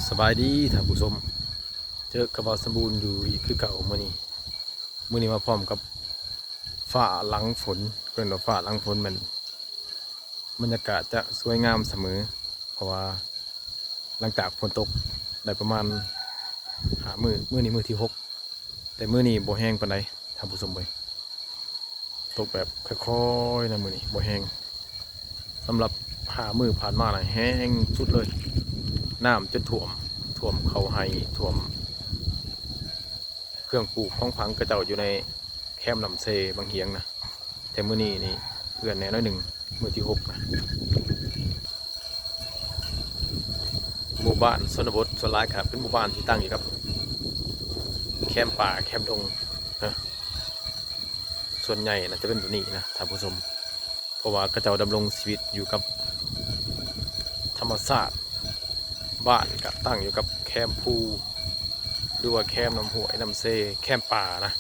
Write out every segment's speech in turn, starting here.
ສະບາຍດີທ່ານຜູ້ຊົມ, ເຈີກັບບ່າວສຳບູນຢູ່ອີກຄືເກົ່າມື້ນີ້. ມື້ນີ້ມາພ້ອມກັບຟ້າຫຼັງຝົນ, ເອີ້ນວ່າຟ້າຫຼັງຝົນແມ່ນ ບັນຍາກາດຈະສວຍງາມສະເໝີ ເພາະວ່າຫຼັງຈາກຝົນຕົກໄດ້ປະມານຫ້າມື້, ມື້ນີ້ມື້ທີຫົກ ແຕ່ມື້ນີ້ບໍ່ແຮງປານໃດທ່ານຜູ້ຊົມເອີຍ. ຕົກແບບຄ່ອຍໆນະ, ມື້ນີ້ບໍ່ແຮງ. ສຳລັບຫ້າມື້ຜ່ານມານະແຮງສຸດເລີຍ, ນ້ຳຈົນຖ້ວມ, ຖ້ວມເຂົ້າໄຮ່, ຖ້ວມເຄື່ອງປູກຂອງຝັງເຂົາເຈົ້າຢູ່ໃນແຄມນ້ຳເຊບັງຫຽງນະ. ແຕ່ມື້ນີ້ນີ້ເອື້ອນແດ່ໜ້ອຍໜຶ່ງ, ມື້ທີຫົກນະ. ໝູ່ບ້ານຊົນນະບົດສ່ວນຫຼາຍກໍເປັນໝູ່ບ້ານທີ່ຕັ້ງຢູ່ກັບແຄມປ່າແຄມດົງນະ, ສ່ວນໃຫຍ່ນະຈະເປັນແບບນີ້ນະທ່ານຜູ້ຊົມ, ເພາະວ່າເຂົາເຈົ້າດຳລົງຊີວິດຢູ່ກັບທຳມະຊາດ. ບ້ານກໍຕັ້ງຢູ່ກັບແຄມພູ ຫຼືວ່າແຄມນ້ຳຫ້ວຍນ້ຳເຊ, ແຄມປ່ານະ.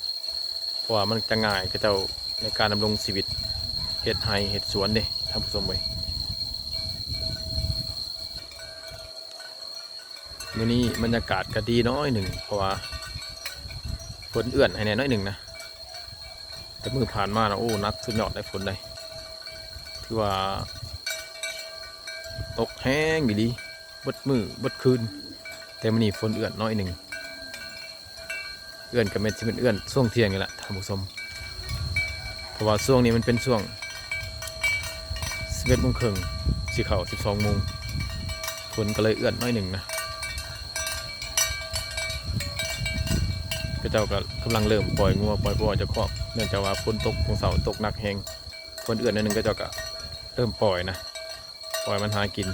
ເພາະວ່າມັນຈະງ່າຍເຂົາເຈົ້າໃນການດຳລົງຊີວິດ, ເຮັດໄຮ່ເຮັດສວນເດ້ທ່ານຜູ້ຊົມເອີຍ. ມື້ນີ້ບັນຍາກາດກໍດີໜ້ອຍໜຶ່ງ, ເພາະວ່າຝົນເອື້ອນໃຫ້ແດ່ໜ້ອຍໜຶ່ງນະ. ແຕ່ມື້ຜ່ານມານະ ໂອ້ ໜັກສຸດຍອດໄດ໋ ຝົນໄດ໋, ຖືວ່າຕົກແຮງອີ່ຫຼີ. ເບິດມື້ເບິດຄືນ, ແຕ່ມື້ນີ້ຝົນເອື້ອນໜ້ອຍໜຶ່ງ. ເອື້ອນກໍແມ່ນຊິແມ່ນເອື້ອນຊ່ວງທ່ຽງນີ້ແຫຼະທ່ານຜູ້ຊົມ, ເພາະວ່າຊ່ວງນີ້ມັນເປັນຊ່ວງສິບເອັດໂມງເຄິ່ງ ຊິເຂົ້າສິບສອງໂມງ, ຝົນກໍເລີຍເອື້ອນໜ້ອຍໜຶ່ງນະ. ເຂົາເຈົ້າກໍກຳລັງເລີ່ມປ່ອຍງົວປ່ອຍຄວາຍອອກຈາກຄອກ, ເນື່ອງຈາກວ່າຝົນຕົກ ຂອງເຊົ້າຕົກໜັກແຮງ, ຝົນເອື້ອນໜ້ອຍໜຶ່ງ ເຂົາເຈົ້າກໍເລີ່ມປ່ອຍນະ. ປ່ອຍມັນຫາກິນ.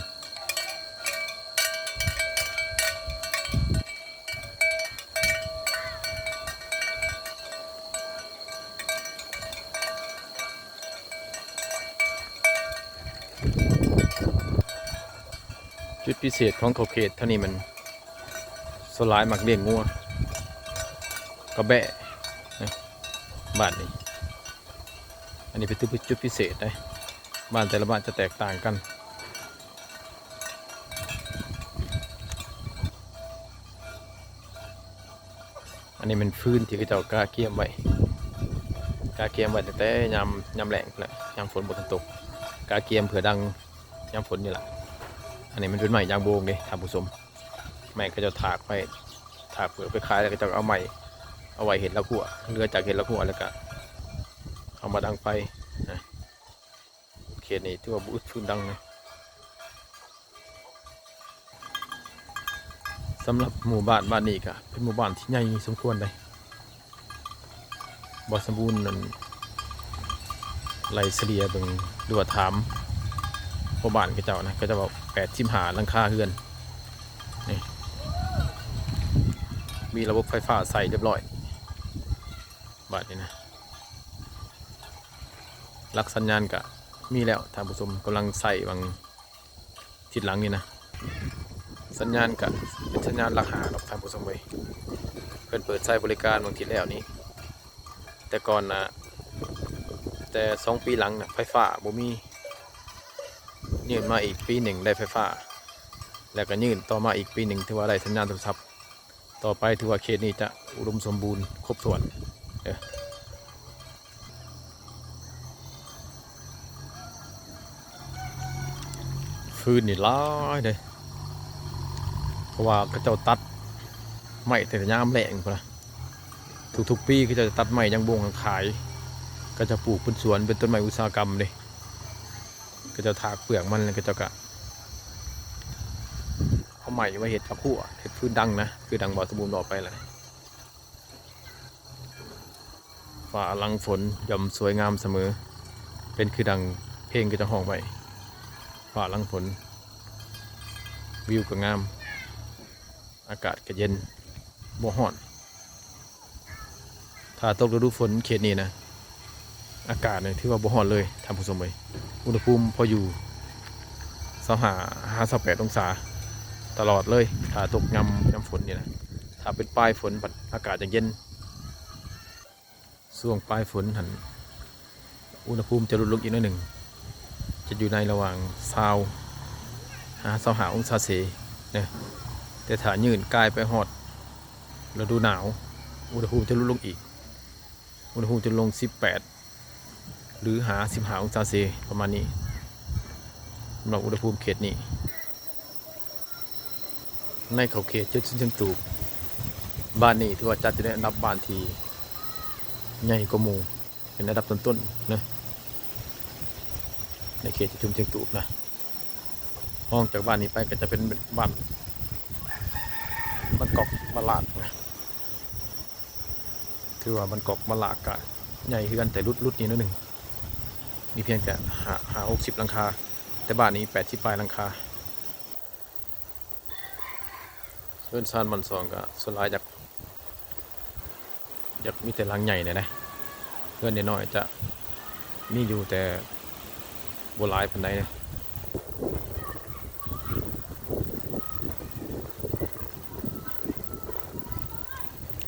ຈຸດພິເສດຂອງເຂົາເຂດທາງນີ້ ມັນສ່ວນຫຼາຍມັກລ້ຽງງົວກັບແບ້ນະ ບ້ານນີ້. ອັນນີ້ເປັນຈຸດພິເສດເດ້, ບ້ານແຕ່ລະບ້ານຈະແຕກຕ່າງກັນ. ອັນນີ້ແມ່ນຟືນທີ່ເຂົາເຈົ້າກະກຽມໄວ້, ກະກຽມໄວ້ຕັ້ງແຕ່ຍາມ ຍາມແລ້ງພຸ້ນແຫຼະ, ຍາມຝົນບໍ່ທັນຕົກ, ກະກຽມເພື່ອດັງຍາມຝົນນີ້ລະ. ອັນນີ້ມັນເປັນໄມ້ຢາງໂບງເດ້ທ່ານຜູ້ຊົມ, ໄມ້ເຂົາເຈົ້າຖາກໄວ້, ຖາກເພື່ອໄປຂາຍ ແລ້ວເຂົາເຈົ້າເອົາໄມ້ ເອົາໄວ້ເຮັດລາຄົວ, ເຫຼືອຈາກເຮັດລາຄົວແລ້ວກະເອົາມາດັງໄຟນະ. ເຂດນີ້ຖືວ່າບໍ່ອຶດຟືນດັງນະ. ສຳລັບໝູ່ບ້ານ ບ້ານນີ້ກະເປັນໝູ່ບ້ານທີ່ໃຫຍ່ສົມຄວນໃດ໋. ບ່າວສຳບູນນັ້ນໄລ່ສະເລ່ຍເບິ່ງ ຫຼືວ່າຖາມພໍ່ບ້ານເຂົາເຈົ້ານະ, ເຂົາເຈົ້າວ່າແປດສິບຫ້າຫຼັງຄາເຮືອນນີ້ ມີລະບົບໄຟຟ້າໃຊ້ຮຽບຮ້ອຍບາດນີ້ນະ. ຫຼັກສັນຍານກະມີແລ້ວທ່ານຜູ້ຊົມ, ກຳລັງໃສ່ຫວ່າງທິດຫຼັງນີ້ນະ. ສັນຍານກະເປັນສັນຍານຫຼັກຫ້າດອກທ່ານຜູ້ຊົມເອີຍ, ເພິ່ນເປີດໃຊ້ບໍລິການຫວ່າງທິດແລ້ວນີ້. ແຕ່ກ່ອນນະ ແຕ່ສອງປີຫຼັງນະ ໄຟຟ້າບໍ່ມີ, ຍື່ນມາອີກປີໜຶ່ງໄດ້ໄຟຟ້າ, ແລ້ວກະຍື່ນຕໍ່ມາອີກປີໜຶ່ງ ຖືວ່າໄດ້ສັນຍານໂທລະສັບ. ຕໍ່ໄປຖືວ່າເຂດນີ້ຈະອຸດົມສົມບູນຄົບຖ້ວນເດີ້. ຟືນນີ້ຫຼາຍເດ້ ເພາະວ່າເຂົາເຈົ້າຕັດໄມ້ແຕ່ຍາມແລ້ງພຸ້ນນະ. ທຸກໆປີເຂົາເຈົ້າຈະຕັດໄມ້ຢາງໂບງຂາຍ, ເຂົາເຈົ້າປູກເປັນສວນ ເປັນຕົ້ນໄມ້ອຸດສາຫະກຳເດ້. ເຂົາເຈົ້າຖາກເປືອກມັນ ແລ້ວເຂົາເຈົ້າກະເອົາໄມ້ໄວ້ເຮັດລາຄົວ ເຮັດຟືນດັງນະ ຄືດັ່ງບ່າວສະບູນເວົ້າໄປແຫຼະ. ຟ້າຫຼັງຝົນຍ່ອມສວຍງາມສະເໝີ, ເປັນຄືດັ່ງເພງເຂົາເຈົ້າຮ້ອງໄວ້. ຟ້າຫຼັງຝົນ ວິວກໍງາມ, ອາກາດກໍເຢັນ ບໍ່ຮ້ອນ. ຖ້າຕົກລະດູຝົນເຂດນີ້ນະ ອາກາດນີ້ຖືວ່າບໍ່ຮ້ອນເລີຍທ່ານຜູ້ຊົມເອີຍ, ອຸນຫະພູມພໍຢູ່ຊາວຫ້າຫາຊາວແປດອົງສາຕະຫຼອດເລີຍ ຖ້າຕົກຍາມ ຍາມຝົນນີ້ນະ. ຖ້າເປັນປາຍຝົນພັດອາກາດຈະເຢັນ, ຊ່ວງປາຍຝົນຫັ້ນ ອຸນຫະພູມຈະຫຼຸດລົງອີກໜ້ອຍໜຶ່ງ, ຈະຢູ່ໃນລະຫວ່າງຊາວຫາຊາວຫ້າອົງສາເຊເດີ້. ແຕ່ຖ້າຍື່ນກາຍໄປຮອດລະດູໜາວ ອຸນຫະພູມຈະຫຼຸດລົງອີກ ອຸນຫະພູມຈະລົງສິບແປດ ຫຼື ຫາສິບຫ້າອົງສາເຊ ປະມານນີ້ ສຳລັບອຸນຫະພູມເຂດນີ້. ໃນເຂົາເຂດເຂດຊົນເຊີງຕູບ ບ້ານນີ້ຖືວ່າຈັດຢູ່ໃນອັນດັບບ້ານທີ່ໃຫຍ່ກວ່າໝູ່ ເປັນອັນດັບຕົ້ນໆ ເນາະ ໃນເຂດເຂດຊົນເຊີງຕູບນະ. ຮອງຈາກບ້ານນີ້ໄປກໍຈະເປັນບ້ານ ບ້ານກອກ ບ້ານລາກນະ. ຖືວ່າບ້ານກອກ ບ້ານລາກກະໃຫຍ່ຄືກັນ ແຕ່ຫຼຸດ ຫຼຸດນີ້ໜ້ອຍໜຶ່ງ ມີພຽງແຕ່ຫ້າ ຫ້າຫົກສິບຫຼັງຄາ ແຕ່ບ້ານນີ້ແປດສິບປາຍຫຼັງຄາ. ເຮືອນຊານບ້ານຊ່ອງກໍສ່ວນຫຼາຍຢາກ ຢາກມີແຕ່ຫຼັງໃຫຍ່ແດ່ໃດ ເຮືອນນ້ອຍໆຈະມີຢູ່ ແຕ່ບໍ່ຫຼາຍປານໃດເດ້.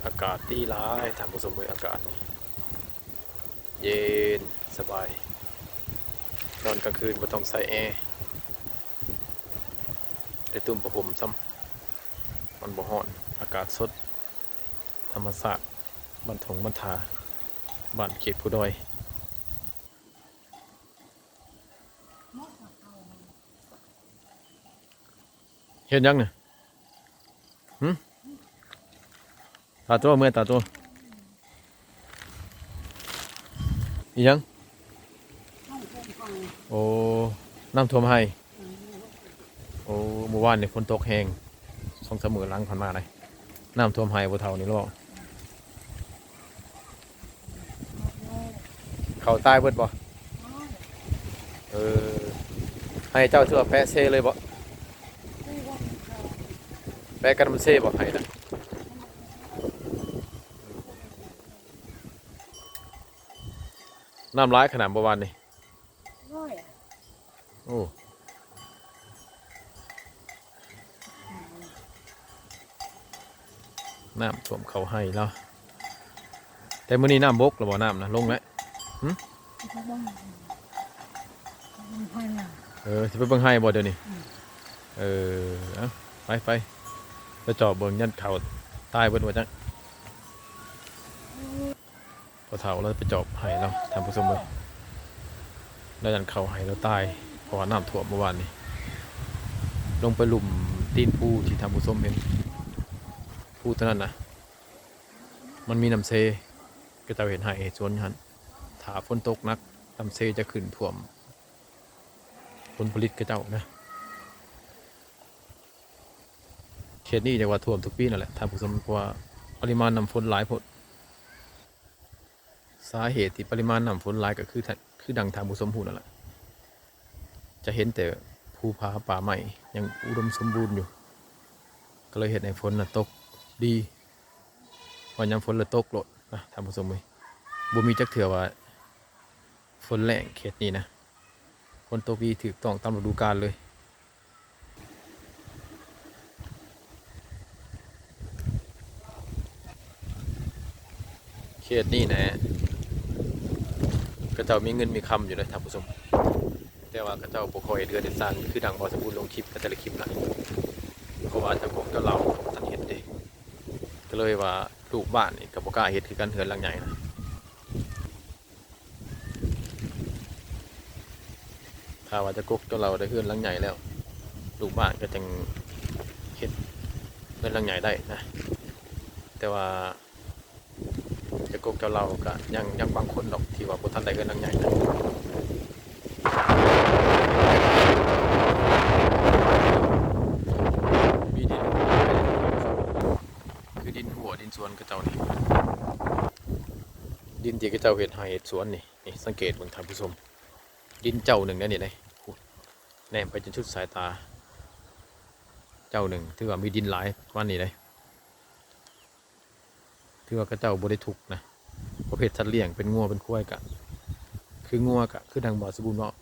ອາກາດດີຫຼາຍທ່ານຜູ້ຊົມເອີຍ ອາກາດນີ້ເຢັນສະບາຍ ນອນກາງຄືນບໍ່ຕ້ອງໃສ່ແອ ໄດ້ຕຸ້ມຜ້າຫົ່ມຊ້ຳ ມັນບໍ່ຮ້ອນ. ອາກາດສົດ ທຳມະຊາດ ບ້ານທົ່ງບ້ານທ່າ ບ້ານເຂດພູດອຍ. ເຮັດຫຍັງນີ້? ຫຶ? ຕາໂຕ ເມື່ອຍຕາໂຕ. ອີຫຍັງ? ໂອ້ ນ້ຳຖ້ວມໄຮ່. ໂອ້ ມື້ວານນີ້ຝົນຕົກແຮງ ສອງສາມມື້ຫຼັງຜ່ານມາໄດ໋ ນ້ຳຖ້ວມໄຮ່ບໍ່ເຖົ້ານີ້ລະເວົ້າ. ເຂົ້າຕາຍເບິດບໍ່? ເອີ ໄຮ່ເຈົ້າຖືວ່າແປະເຊເລີຍບໍ່? ແປະກັນນຳເຊບໍ່ໄຮ່ນະ? ນ້ຳຫຼາຍຂະໜາດບໍ່ວານນີ້? ໂອ້ ນ້ຳຖ້ວມເຂົ້າໄຮ່ລາວ. ແຕ່ມື້ນີ້ນ້ຳບົກແລ້ວບໍ່? ນ້ຳນະລົງແລ້ວ. ຫຶ? ຊິໄປເບິ່ງ ເອີ ຊິໄປເບິ່ງໄຮ່ບໍ່ດຽວນີ້? ເອີ ເອົາ ໄປ ໄປ ໄປຈອບເບິ່ງ ຢ້ານເຂົ້າຕາຍເບິດວ່າຈັ່ງ. ພໍ່ເຖົ້າລາວໄປຈອບໄຮ່ລາວ ທ່ານຜູ້ຊົມເອີຍ ລາວຢ້ານເຂົ້າໄຮ່ລາວຕາຍ ເພາະວ່ານ້ຳຖ້ວມມື້ວານນີ້. ລົງໄປລຸ່ມຕີນພູທີ່ທ່ານຜູ້ຊົມເຫັນ ພູຕົວນັ້ນນະ ມັນມີນ້ຳເຊ ເຂົາເຈົ້າເຮັດໄຮ່ເຮັດສວນຢູ່ຫັ້ນ. ຖ້າຝົນຕົກໜັກ ນ້ຳເຊຈະຂຶ້ນຖ້ວມຜົນຜະລິດເຂົາເຈົ້ານະ. ເຂດນີ້ຈະວ່າຖ້ວມທຸກປີນັ້ນແຫຼະທ່ານຜູ້ຊົມ ເພາະວ່າປະລິມານນ້ຳຝົນຫຼາຍໂພດ. ສາເຫດທີ່ປະລິມານນ້ຳຝົນຫຼາຍກໍຄື ຄືດັ່ງທ່ານຜູ້ຊົມຮູ້ນັ້ນແຫຼະ ຈະເຫັນແຕ່ພູຜາປ່າໄມ້ຍັງອຸດົມສົມບູນຢູ່ ກໍເລີຍເຮັດໃຫ້ຝົນນະຕົກດີ. ວ່າຍາມຝົນລະຕົກໂລດນະທ່ານຜູ້ຊົມເອີຍ ບໍ່ມີຈັກເທື່ອວ່າຝົນແລ້ງເຂດນີ້ນະ ຝົນຕົກດີຖືກຕ້ອງຕາມລະດູການເລີຍ. ເຂດນີ້ແຫຼະ ເຂົາເຈົ້າມີເງິນມີຄຳຢູ່ເດ້ທ່ານຜູ້ຊົມ ແຕ່ວ່າເຂົາເຈົ້າບໍ່ຄ່ອຍເຮັດເຮືອນເຮັດຊານ ຄືດັ່ງບ່າວສະບູນລົງຄລິບໃນແຕ່ລະຄລິບນະ ເພາະວ່າເຈົ້າກົກເຈົ້າເຫຼົ່າບໍ່ທັນເຮັດເດ້ ກໍເລີຍວ່າລູກບ້ານນີ້ກໍບໍ່ກ້າເຮັດຄືກັນ ເຮືອນຫຼັງໃຫຍ່ນະ. ຖ້າວ່າເຈົ້າກົກເຈົ້າເຫຼົ່າໄດ້ເຮືອນຫຼັງໃຫຍ່ແລ້ວ ລູກບ້ານກໍຈັ່ງເຮັດເຮືອນຫຼັງໃຫຍ່ໄດ້ນະ ແຕ່ວ່າເຈົ້າກົກເຈົ້າເຫຼົ່າກໍຍັງ ຍັງບາງຄົນດອກທີ່ວ່າບໍ່ທັນໄດ້ເຮືອນຫຼັງໃຫຍ່ນະ. ມີດິນ ຄືດິນຮົ້ວດິນສວນເຂົາເຈົ້ານີ້ ດິນທີ່ເຂົາເຈົ້າເຮັດໄຮ່ເຮັດສວນນີ້ ນີ້ສັງເກດເບິ່ງທ່ານຜູ້ຊົມ ດິນເຈົ້າໜຶ່ງເດ້ນີ້ເດ້ ແນມໄປຈົນສຸດສາຍຕາ ເຈົ້າໜຶ່ງ ຖືວ່າມີດິນຫຼາຍປານນີ້ເດ້ ຖືວ່າເຂົາເຈົ້າບໍ່ໄດ້ທຸກນະ. ປະເພດສັດລ້ຽງເປັນງົວເປັນຄວາຍກະ ຄືງົວກະຄືດັ່ງບ່າວສະບູນເວົ້າ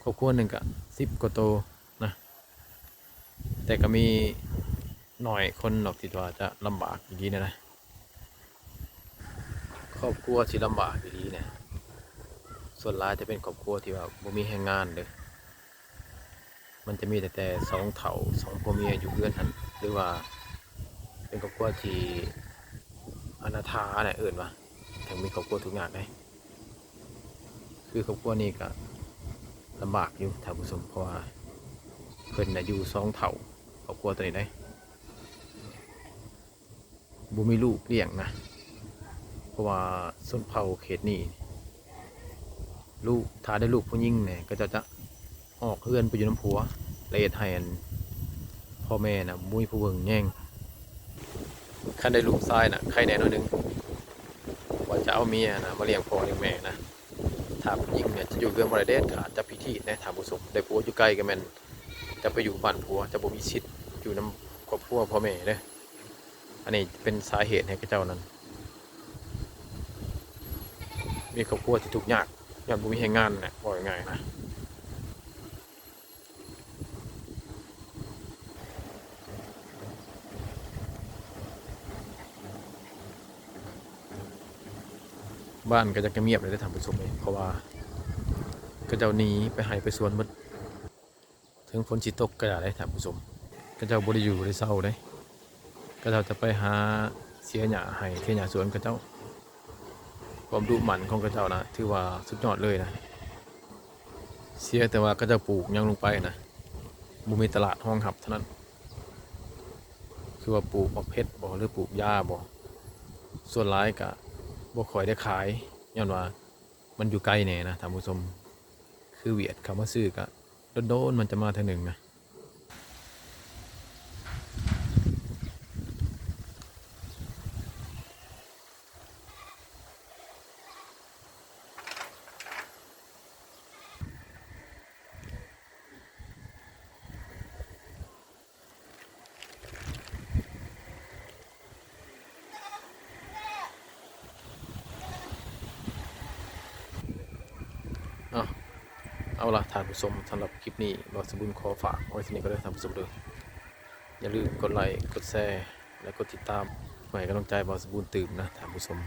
ຄອບຄົວໜຶ່ງກະສິບກວ່າໂຕນະ ແຕ່ກໍມີໜ້ອຍຄົນດອກທີ່ວ່າຈະລຳບາກອີ່ຫຼີນະ ຄອບຄົວທີ່ລຳບາກອີ່ຫຼີນະ ສ່ວນຫຼາຍຈະເປັນຄອບຄົວທີ່ວ່າບໍ່ມີແຮງງານເດີ້. ມັນຈະມີແຕ່ ແຕ່ສອງເຖົ້າ ສອງຜົວເມຍຢູ່ເຮືອນຫັ້ນ ຫຼືວ່າເປັນຄອບຄົວທີ່ອະນາຖານະ ເອີ້ນວ່າ ແຕ່ມີຄອບຄົວທຸກຍາກເດ້. ຄືຄອບຄົວນີ້ກະລຳບາກຢູ່ທ່ານຜູ້ຊົມ ເພາະວ່າເພິ່ນນະຢູ່ສອງເຖົ້າ ຄອບຄົວໂຕນີ້ເດ້ ບໍ່ມີລູກລ້ຽງນະ ເພາະວ່າຊົນເຜົ່າເຂດນີ້ ລູກ ຖ້າໄດ້ລູກຜູ້ຍິງແດ່ ເຂົາເຈົ້າຈະອອກເຮືອນໄປຢູ່ນຳຜົວ ແລະເຮັດໃຫ້ອັນ ພໍ່ແມ່ນະບໍ່ມີຜູ້ເບິ່ງແຍງ. ຄັນໄດ້ລູກຊາຍນະ ໄຄແດ່ໜ້ອຍໜຶ່ງ ວ່າຈະເອົາເມຍນະມາລ້ຽງພໍ່ລ້ຽງແມ່ນະ. ຖ້າຜູ້ຍິງນີ້ຈະຢູ່ເຮືອນບໍ່ໄດ້ເດັດຂາດ ຈະພິທີດເດ້ທ່ານຜູ້ຊົມ. ໄດ້ຜົວຢູ່ໄກກໍແມ່ນຈະໄປຢູ່ບ້ານຜົວ ຈະບໍ່ມີສິດຢູ່ນຳຄອບຄົວພໍ່ແມ່ເດ້. ອັນນີ້ເປັນສາເຫດໃຫ້ເຂົາເຈົ້ານັ້ນ ມີຄອບຄົວທີ່ທຸກຍາກ ຍ້ອນບໍ່ມີແຮງງານແຫຼະ ເວົ້າງ່າຍໆນະ. ບ້ານກໍຢາກຈະງຽບເລີຍເດ້ທ່ານຜູ້ຊົມເອີຍ ເພາະວ່າເຂົາເຈົ້າໜີໄປໄຮ່ໄປສວນໝົດ. ເຖິງຝົນຊິຕົກກໍຢ່າເດ້ທ່ານຜູ້ຊົມ ເຂົາເຈົ້າບໍ່ໄດ້ຢູ່ໄດ້ເຊົາເດ້. ເຂົາເຈົ້າຈະໄປຫາເສຍຫຍ້າໄຮ່ເສຍຫຍ້າສວນເຂົາເຈົ້າ. ຄວາມດຸໝັ່ນຂອງເຂົາເຈົ້ານະ ຖືວ່າສຸດຍອດເລີຍນະ. ເສຍແຕ່ວ່າເຂົາເຈົ້າປູກຫຍັງລົງໄປນະ ບໍ່ມີຕະຫຼາດຮອງຮັບເທົ່ານັ້ນ. ຄືວ່າປູກໝາກເຜັດບໍ ຫຼືປູກຢາບໍ ສ່ວນຫຼາຍກະບໍ່ຄ່ອຍໄດ້ຂາຍ ຍ້ອນວ່າມັນຢູ່ໄກແດ່ນະທ່ານຜູ້ຊົມ. ຄືຫວຽດເຂົາມາຊື້ກະດົນໆມັນຈະມາເທື່ອໜຶ່ງນະ. ເອົາ ເອົາລະທ່ານຜູ້ຊົມ ສຳລັບຄລິບນີ້ ບ່າວສະບຸນຂໍຝາກໄວ້ເທົ່ານີ້ກ່ອນເດີທ່ານຜູ້ຊົມເດີ. ຢ່າລືມກົດໄລ້ ກົດແຊ ແລະ ກົດຕິດຕາມ ເພື່ອໃຫ້ກຳລັງໃຈບ່າວສະບຸນຕື່ມນະທ່ານຜູ້ຊົມ.